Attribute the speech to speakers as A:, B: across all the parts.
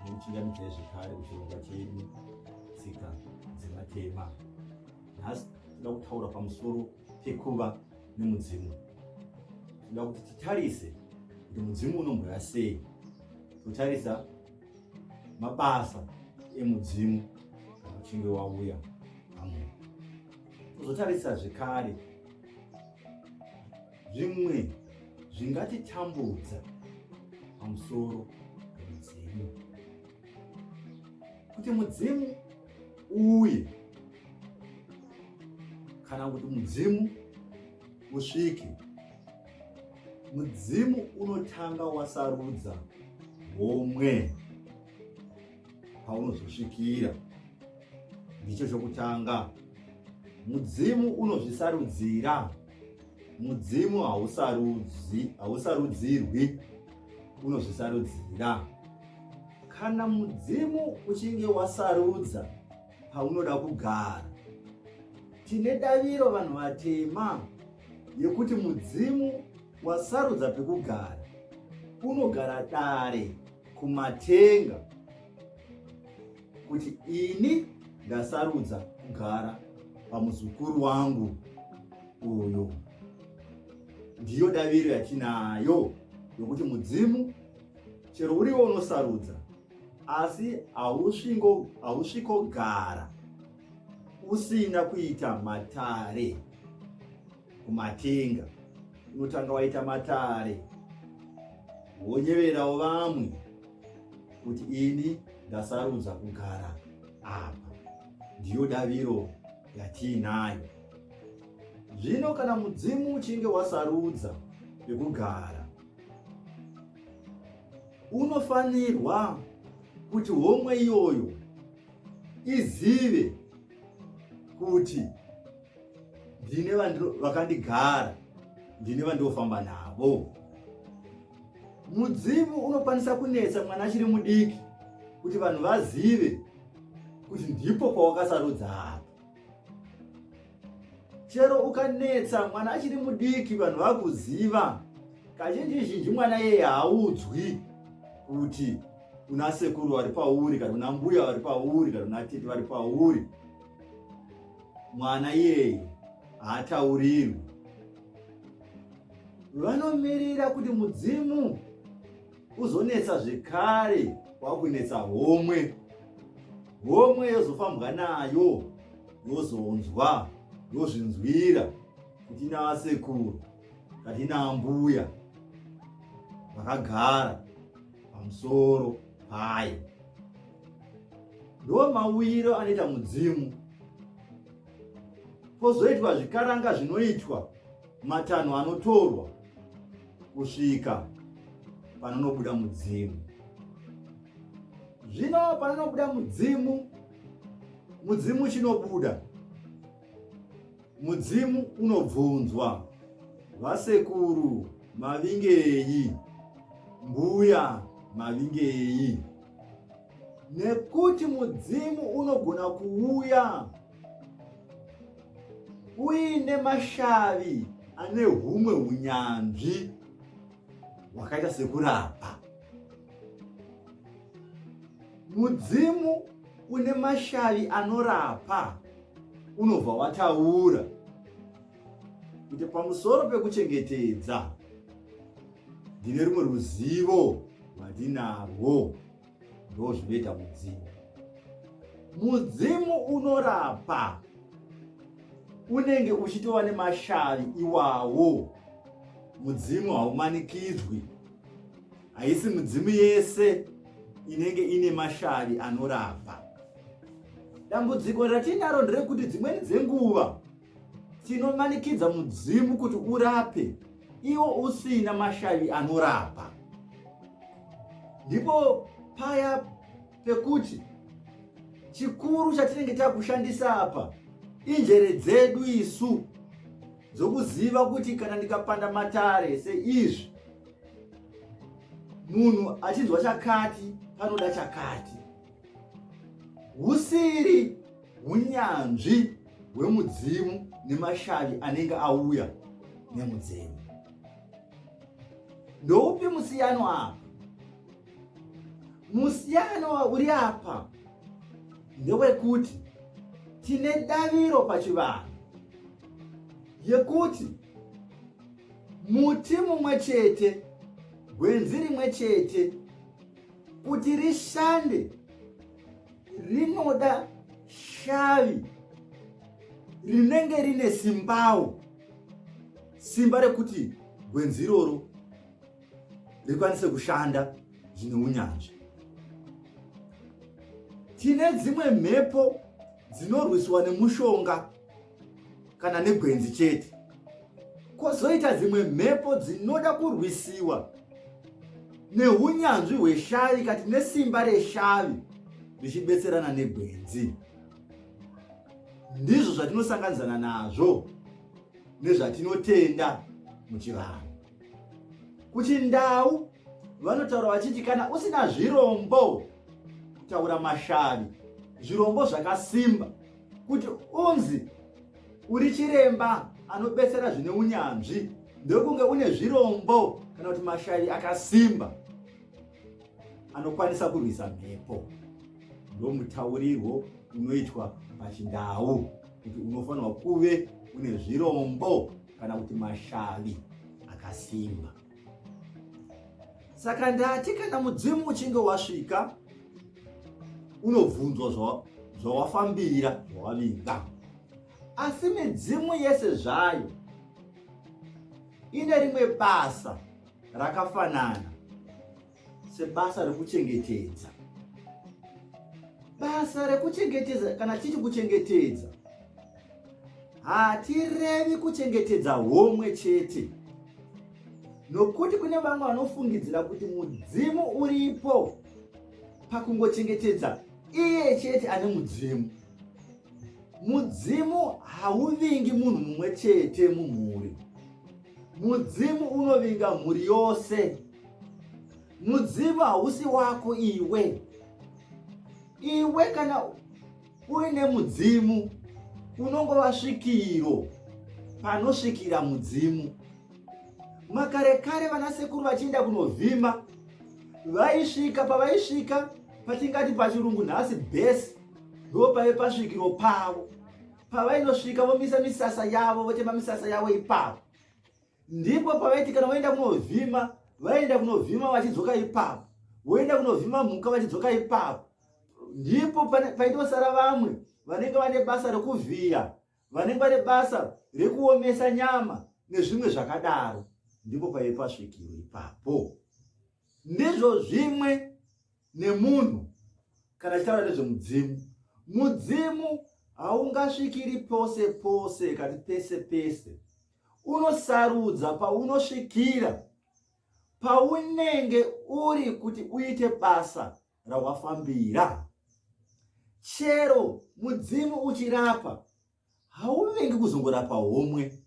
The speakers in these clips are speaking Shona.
A: Tinokuchingamidzai zvekare kuchirongwa chedu tsika dzevatema. Nhasi tinoda kutaura pamusoro pekuva nemudzimu. Tinoda kuti titarise kuti mudzimu unomboya sei, totarisa mabasa emudzimu kana uchinge wauya pamunhu, tozotarisa zvekare zvimwe zvingatitambudza pamusoro pemudzimu, kuti mudzimu uuye kana kuti mudzimu usvike. Mudzimu unotanga wasarudza homwe paunozosvikira, ndicho chokutanga. Mudzimu unozvisarudzira. Mudzimu hausarudzi, hausarudzirwi, unozvisarudzira. Kana mudzimu uchinge wasarudza paunoda kugara, tine daviro vanhu vatema yekuti mudzimu wasarudza pekugara, unogara dare kumatenga kuti ini ndasarudza kugara pamuzukuru wangu uyu. Ndiyo daviro yatinayo yokuti mudzimu chero uriwo unosarudza, asi hausvikogara usina kuita matare kumatenga. Unotanga waita matare, wonyeverawo vamwe kuti ini ndasarudza kugara apa. Ndiyo daviro yatiinayo. Zvino kana mudzimu uchinge wasarudza pekugara, unofanirwa kuti homwe iyoyo izive kuti ndine vakandigara, ndine vandinofamba navo. Mudzimu unokwanisa kunetsa mwana achiri mudiki kuti vanhu vazive kuti ndipo pawakasarudza apa. Chero ukanetsa mwana achiri mudiki vanhu vakuziva, kazhinji zhinji mwana iyeye haaudzwi kuti una sekuru vari pauri kana una mbuya vari pauri kana una tete vari pauri. Mwana iyeye haataurirwi. Vanomirira kuti mudzimu uzonetsa zvekare, wakunetsa homwe, homwe yozofambwa nayo, yozonzwa, yozvinzwira kuti ina vasekuru kati ina ambuya vakagara pamusoro payo. Ndo mauyiro anoita mudzimu. Pozoitwa zvikaranga zvinoitwa, matanho anotorwa kusvika panonobuda mudzimu. Zvino panonobuda mudzimu, mudzimu chinobuda, mudzimu unobvunzwa, vasekuru mavingei, mbuya mavingei, nekuti mudzimu unogona kuuya uine mashavi ane humwe unyanzvi hwakaita sekurapa. Mudzimu une mashavi anorapa unobva wataura kuti pamusoro pekuchengetedza ndine rumwe ruzivo rwandinarwo. Ndo zvinoita mudzimu. Mudzimu unorapa unenge uchitova nemashavi iwawo. Mudzimu haumanikidzwi, haisi mudzimu yese inenge ine mashavi anorapa. Dambudziko ratinaro nderekuti dzimweni dzenguva tinomanikidza mudzimu kuti urape iwo usina mashavi anorapa. Ndipo paya pekuti chikuru chatinenge takushandisa apa injere dzedu isu dzokuziva kuti kana ndikapanda matare seizvi, munhu achinzwa chakati panoda chakati. Husiri unyanzvi hwemudzimu nemashavi anenge auya nemudzimu. Ndoupi musiyano apa? Musiyano uri apa ndewekuti tine daviro pachivanhu yekuti muti mumwe chete, gwenzi rimwe chete, kuti rishande rinoda shavi rinenge rine simbawo, simba rekuti gwenzi iroro rikwanise kushanda zvine unyanzvi. Tine dzimwe mhepo dzinorwiswa nemushonga kana negwenzi chete, kwozoita dzimwe mhepo dzinoda kurwisiwa neunyanzvi hweshavi kati nesimba reshavi richibetserana negwenzi. Ndizvo zvatinosanganidzana nazvo nezvatinotenda muchivanhu. Kuchindau vanotaura vachiti kana usina zvirombo, kutaura mashavi, zvirombo zvakasimba, kuti unzi uri chiremba anobetsera zvine unyanzvi ndokunge une zvirombo kana kuti mashavi akasimba anokwanisa kurwisa mhepo. Ndomutaurirwo unoitwa pachindau kuti unofanirwa kuve une zvirombo kana kuti mashavi akasimba. Saka ndati kana mudzimu uchinge wasvika unobvunzwa zvawafambira, zvawavinga. Asi midzimu yese zvayo ine rimwe basa rakafanana sebasa rekuchengetedza. Basa rekuchengetedza, kana tichiti kuchengetedza, hatirevi kuchengetedza homwe chete, nokuti kune vamwe vanofungidzira kuti mudzimu uripo pakungochengetedza iye chete ane mudzimu. Mudzimu hauvingi munhu mumwe chete mumhuri. Mudzimu unovinga mhuri yose. Mudzimu hausi wako iwe. Iwe kana uine mudzimu unongova svikiro panosvikira mudzimu. Makare kare vanasekuru vachienda kunovhima vaisvika pavaisvika patingati pachirungu nhasi bhesi ndo paive pasvikiro pavo. Pavainosvika vomisa misasa yavo, votema misasa yavo ipapo. Ndipo pavaiti kana voenda kunovhima, vaienda kunovhima vachidzoka ipapo, voenda kunovhima mhuka vachidzoka ipapo. Ndipo paitosara vamwe vanenge vane basa rekuvhiya, vanenge vane basa rekuomesa nyama nezvimwe zvakadaro. Ndipo paive pasvikiro ipapo. Ndizvo zvimwe nemunhu kana achitaura nezvemudzimu. Mudzimu haungasvikiri pose pose kati pese pese. Unosarudza paunosvikira, paunenge uri kuti uite basa rawafambira. Chero mudzimu uchirapa, hauvengi kuzongorapa homwe.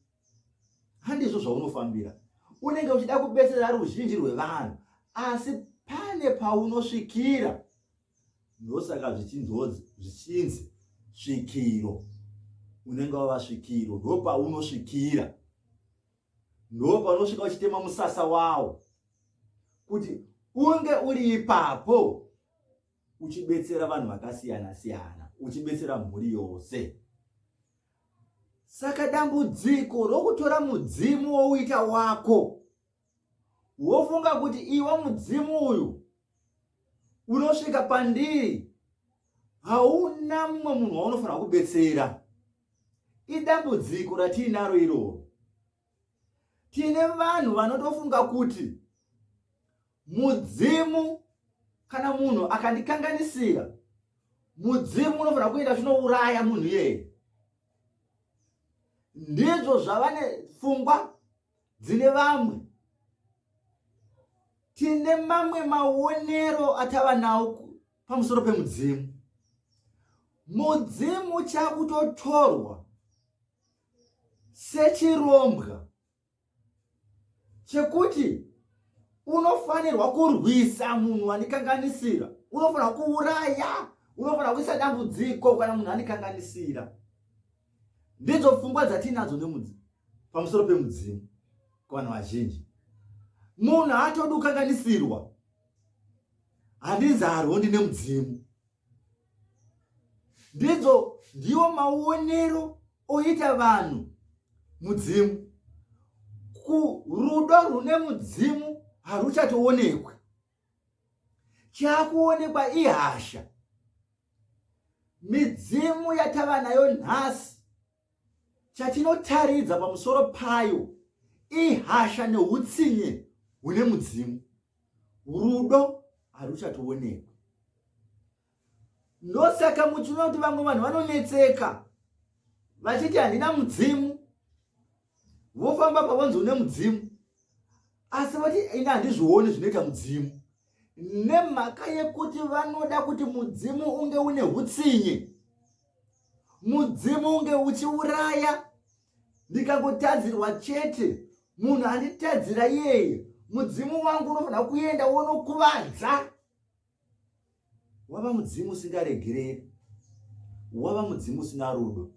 A: Handizvo zvaunofambira. Unenge uchida kubetsera ruzhinji rwevanhu, asi pane paunosvikira. Ndosaka zvichinzi svikiro. Unenge wava svikiro, ndopaunosvikira, ndopaunosvika uchitema musasa wawo kuti unge uri ipapo uchibetsera vanhu vakasiyana siyana, uchibetsera mhuri yose. Saka dambudziko rokutora mudzimu wouita wako, wofunga kuti iwe mudzimu uyu unosvika pandiri, hauna mumwe munhu waunofanira kubetsera. Idambudziko ratiinaro iroro. Tine vanhu vanotofunga kuti mudzimu, kana munhu akandikanganisira, mudzimu unofanira kuenda zvinouraya munhu iyeye. Ndizvo zvavane pfungwa dzine vamwe. Tine mamwe maonero atava nawo pamusoro pemudzimu. Mudzimu chakutotorwa sechirombwa chekuti unofanirwa kurwisa munhu andikanganisira, unofanirwa kuuraya, unofanirwa kuisa dambudziko kana munhu andikanganisira. Ndidzo pfungwa dzatinadzo nemudzimu pamusoro pemudzimu kuvanhu vazhinji. Munhu haatodi kukanganisirwa. Handinzarwo, ndine mudzimu. Ndidzo ndiwo maonero oita vanhu mudzimu. Rudo rune mudzimu haruchatoonekwi. Chakuonekwa ihasha. Midzimu yatava nayo nhasi, chatinotaridza pamusoro payo ihasha neutsinye hune mudzimu. Rudo haruchatoonekwi. Ndosaka muchiona kuti vamwe vanhu vanonetseka vachiti handina mudzimu, vofamba pavonzi une mudzimu, asi vati ini handizvioni zvinoita mudzimu, nemhaka yekuti vanoda kuti mudzimu unge une utsinye, mudzimu unge uchiuraya. Ndikangotadzirwa chete, munhu anditadzira iyeye, mudzimu wangu unofanira kuenda wonokuvadza. Wava mudzimu usingaregereri, wava mudzimu usina rudo.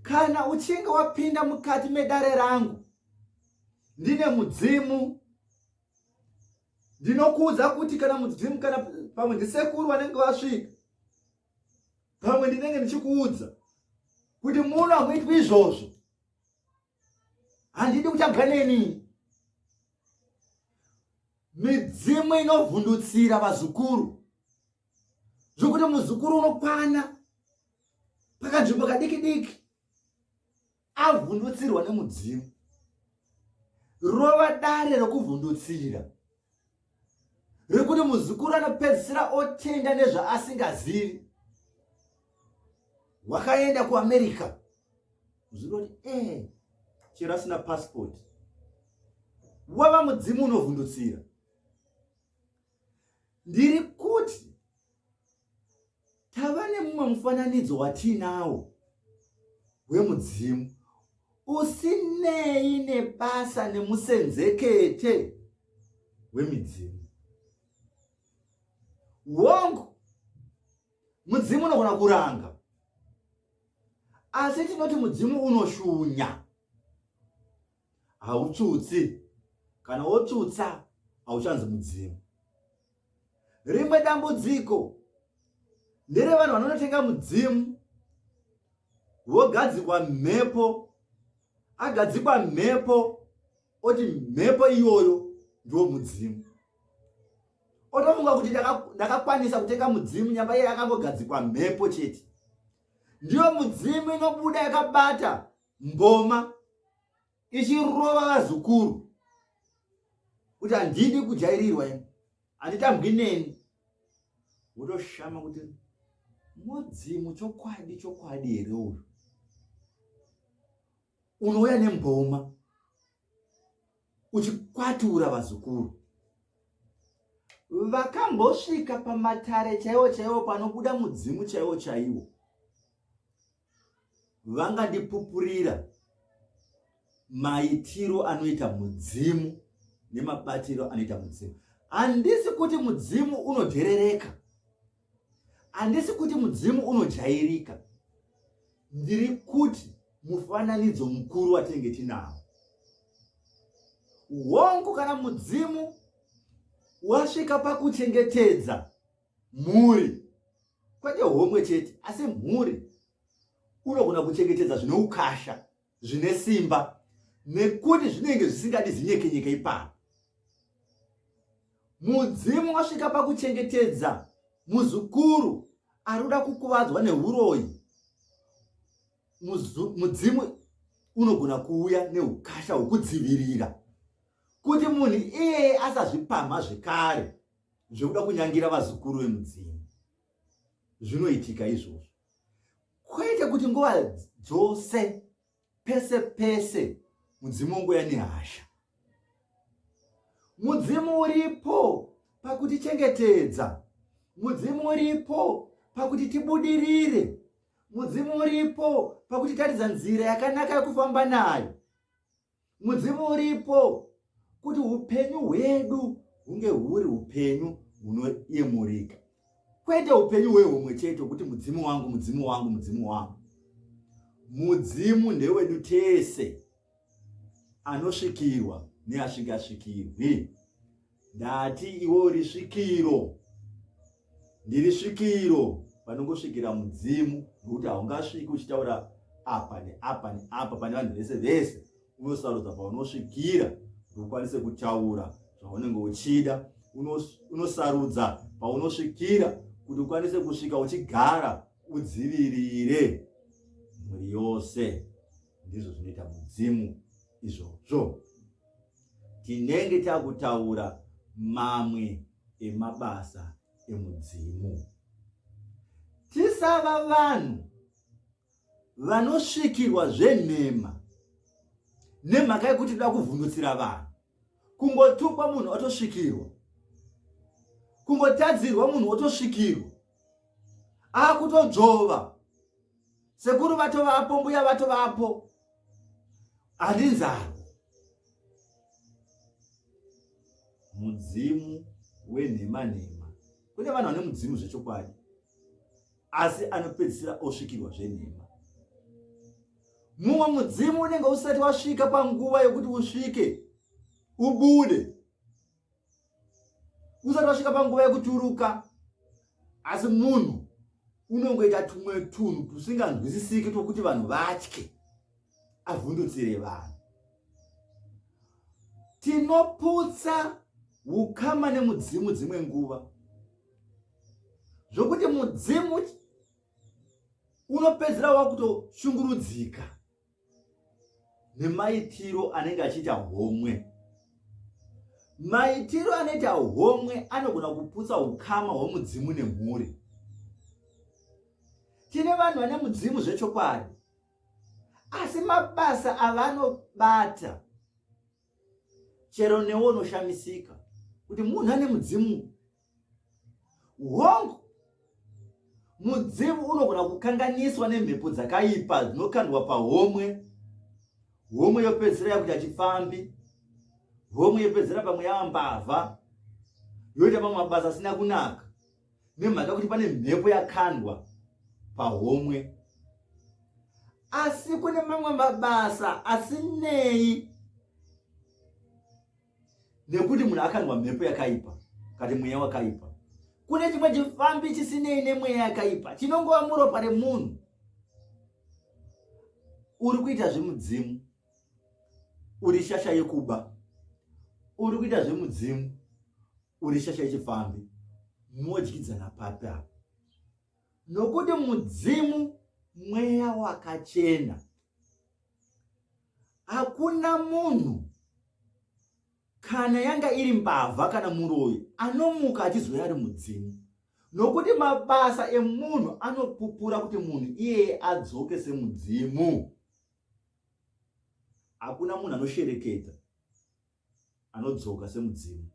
A: Kana uchinge wapinda mukati medare rangu ndine mudzimu, ndinokuudza kuti kana mudzimu, kana pamwe ndisekuru vanenge vasvika, pamwe ndinenge ndichikuudza kuti muno hamuitwi izvozvo, handidi kutambwa neni. Midzimu inovhundutsira vazukuru zvokuti muzukuru unokwana pakanzvimbo kadiki diki avhundutsirwa nemudzimu. Rova dare rokuvhundutsira rekuti muzukuru anopedzisira otenda nezvaasingazivi. Wakaenda kuAmerica, muzukuru oti eh, chero asina passport, wava mudzimu unovhundutsira. Ndiri kuti tava nemumwe mufananidzo watiinawo wemudzimu usinei nebasa nemusenzekete wemidzimu. Wongu, mudzimu unogona kuranga, asi tinoti mudzimu unoshunya, hautsutsi. Kana wotsutsa hauchanzi mudzimu. Rimwe dambudziko nderevanhu vanonotenga mudzimu, vogadzikwa mhepo, agadzikwa mhepo oti mhepo iyoyo ndiwo mudzimu, otofunga kuti ndakakwanisa kutenga mudzimu, nyamba iye akangogadzikwa mhepo chete. Ndiyo mudzimu inobuda yakabata mboma ichirova vazukuru kuti handidi kujairirwa ini, handitambwi neni. Wotoshama kuti mudzimu chokwadi chokwadi here uyu unouya nemboma uchikwatura vazukuru? Vakambosvika pamatare chaiwo chaiwo panobuda mudzimu chaiwo chaiwo vangandipupurira maitiro anoita mudzimu nemabatiro anoita mudzimu. Handisi kuti mudzimu unodherereka, handisi kuti mudzimu unojairika, ndiri kuti mufananidzo mukuru watinenge tinawo. Hongu, kana mudzimu wasvika pakuchengetedza mhuri, kwete homwe chete asi mhuri, unogona kuchengetedza zvine ukasha, zvine simba, nekuti zvinenge zvisingadi zinyekenyeke ipapo. Mudzimu wasvika pakuchengetedza muzukuru ari kuda kukuvadzwa neuroyi, mudzimu unogona kuuya neukasha hwekudzivirira kuti munhu iyeye asazvipamha zvekare zvekuda kunyangira vazukuru vemudzimu. Zvinoitika izvozvo, kwete kuti nguva dzose pese pese mudzimu unguya nehasha. Mudzimu uripo pakutichengetedza, mudzimu uripo pakuti tibudirire, mudzimu uripo pakutitaridza nzira yakanaka yekufamba nayo, mudzimu uripo kuti upenyu hwedu hunge huri upenyu hunoyemurika, kwete upenyu hwehomwe chete hwekuti mudzimu wangu, mudzimu wangu, mudzimu wangu. Mudzimu ndewedu tese, anosvikirwa neasingasvikirwi. Ndati iwe uri svikiro, ndiri svikiro panongosvikira mudzimu, nokuti haungasviki uchitaura apa neapa neapa pane vanhu vese vese. Unosarudza paunosvikira kuti ukwanise kutaura zvaunenge uchida. Unosarudza paunosvikira kuti ukwanise kusvika uchigara udzivirire mhuri yose. Ndizvo zvinoita mudzimu izvozvo. Tinenge takutaura mamwe emabasa emudzimu. Tisava vanhu vanosvikirwa zvenhema nemhaka yekuti toda kuvhundutsira vanhu. Kungotukwa munhu otosvikirwa, kungotadzirwa munhu otosvikirwa, akutodzvova sekuru vatovapo, mbuya vatovapo, handinzarwo. Mudzimu wenhema nhema. Kune vanhu vane mudzimu zvechokwadi, asi anopedzisira osvikirwa zvenhema. Mumwe mudzimu unenge usati wasvika panguva yokuti usvike ubude, usati wasvika panguva yekuturuka, asi munhu unongoita tumwe tunhu tusinganzwisisiki twokuti vanhu vatye, avhundutsire vanhu. Tinoputsa ukama nemudzimu dzimwe nguva zvokuti mudzimu unopedzera wakutoshungurudzika nemaitiro anenge achiita homwe. Maitiro anoita homwe anogona kuputsa ukama hwemudzimu nemhuri. Tine vanhu vane mudzimu zvechokwadi, asi mabasa avanobata chero newe unoshamisika kuti munhu ane mudzimu. Hongu, mudzimu unogona kukanganiswa nemhepo dzakaipa dzinokandwa pahomwe, homwe yopedzisira yakuita chipfambi, homwe yopedzisira pamwe yava mbavha, yoita mamwe mabasa asina kunaka nemhaka yekuti pane mhepo yakandwa pahomwe. Asi kune mamwe mabasa asinei nekuti munhu akandwa mhepo yakaipa kati mweya wakaipa. Kune chimwe chifambi chisinei nemweya yakaipa chinongova muropa remunhu. Uri kuita zvemudzimu, uri shasha yekuba, uri kuita zvemudzimu, uri shasha yechifambi, modyidzana papi apa? Nokuti mudzimu mweya wakachena. Hakuna munhu kana yanga iri mbavha kana muroyi anomuka achizouya ari mudzimu, nokuti mabasa emunhu anopupura kuti munhu iyeye adzoke semudzimu. Hakuna munhu anoshereketa anodzoka semudzimu.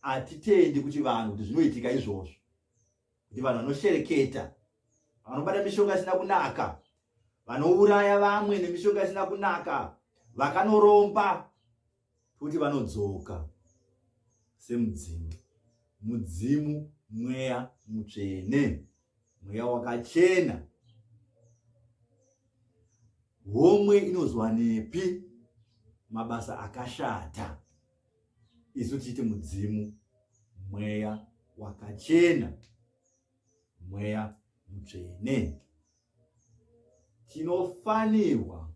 A: Hatitendi kuti vanhu kuti zvinoitika izvozvo, kuti vanhu vanoshereketa, vanobata mishonga isina kunaka, vanouraya vamwe nemishonga isina kunaka, vakanoromba, kuti vanodzoka semudzimu. Mudzimu mweya mutsvene, mweya wakachena. Homwe inozwanepi mabasa akashata? Isu tichiti mudzimu mweya wakachena, mweya mutsvene. Tinofanirwa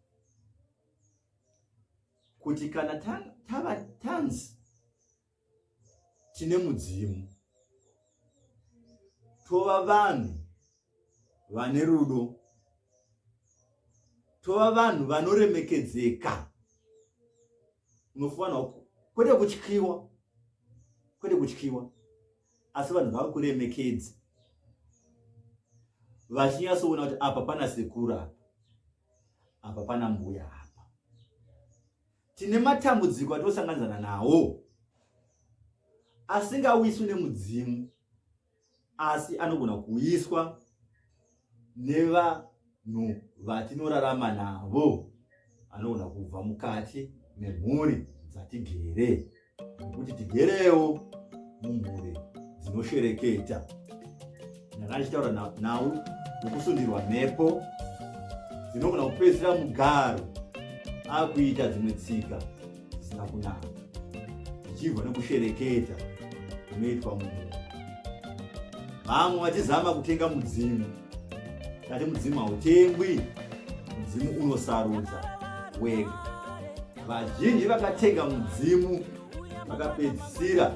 A: kuti kana tava tanzi tine mudzimu, tova vanhu vane rudo, tova vanhu vanoremekedzeka. Unofanirwa kwete kutyiwa, kwete kutyiwa, asi vanhu vakuremekedza vachinyatsoona kuti apa pana sekuru, apa apa pana mbuya, apa. Tine matambudziko atinosanganidzana nawo asingawiswi nemudzimu, asi anogona kuiswa nevanhu vatinorarama navo, anogona kubva mukati memhuri dzatigere, nekuti tigerewo mumhuri dzinoshereketa. Ndanga ndichitaura nhau yokusundirwa mhepo dzinogona kupedzisira mugaro akuita dzimwe tsika dzisina kunaka. Zvichibva nekushereketa kunoitwa munhu. Vamwe vachizama kutenga mudzimu. Tati mudzimu hautengwi, mudzimu unosarudza wega. Vazhinji vakatenga mudzimu vakapedzisira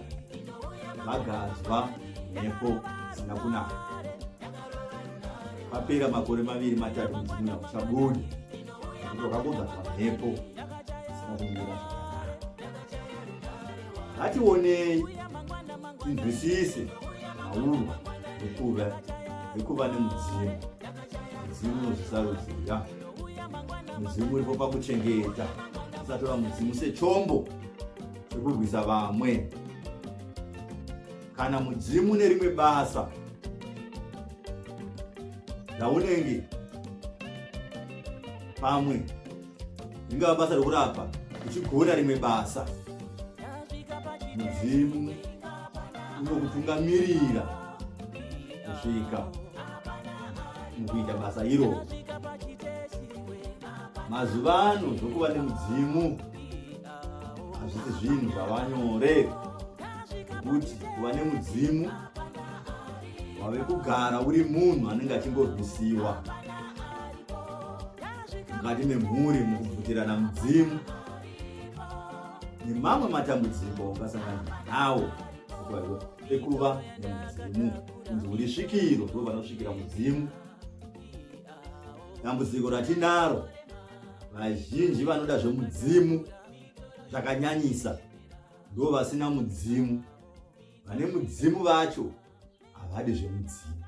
A: vagadzwa mhepo dzisina kunaka. Papera makore maviri matatu mudzimu hauchabudi nekuti wakangogadzwa mhepo isina kumira zvakanaka. Ngationei tinzwisise maurwa ekuva ekuva nemudzimu. Mudzimu unozvisarudzira. Mudzimu uripo pakuchengeta. Usatora mudzimu sechombo chekurwisa vamwe. Kana mudzimu nerimwe basa raunenge pamwe ringava basa rekurapa uchigona rimwe basa mudzimu unokutungamirira kusvika mukuita basa iroro. Mazuva ano zvokuva nemudzimu hazvisi zvinhu zvavanyore, nekuti kuva nemudzimu wave kugara uri munhu anenge achingorwisiwa mukati memhuri mukubvutirana mudzimu nemamwe matambudziko ungasangana nawo ekuva nemudzimu. Kunzi uri svikiro, ndo vanosvikira mudzimu. Dambudziko ratinaro, vazhinji vanoda zvemudzimu zvakanyanyisa ndo vasina mudzimu. Vane mudzimu vacho havadi zvemudzimu.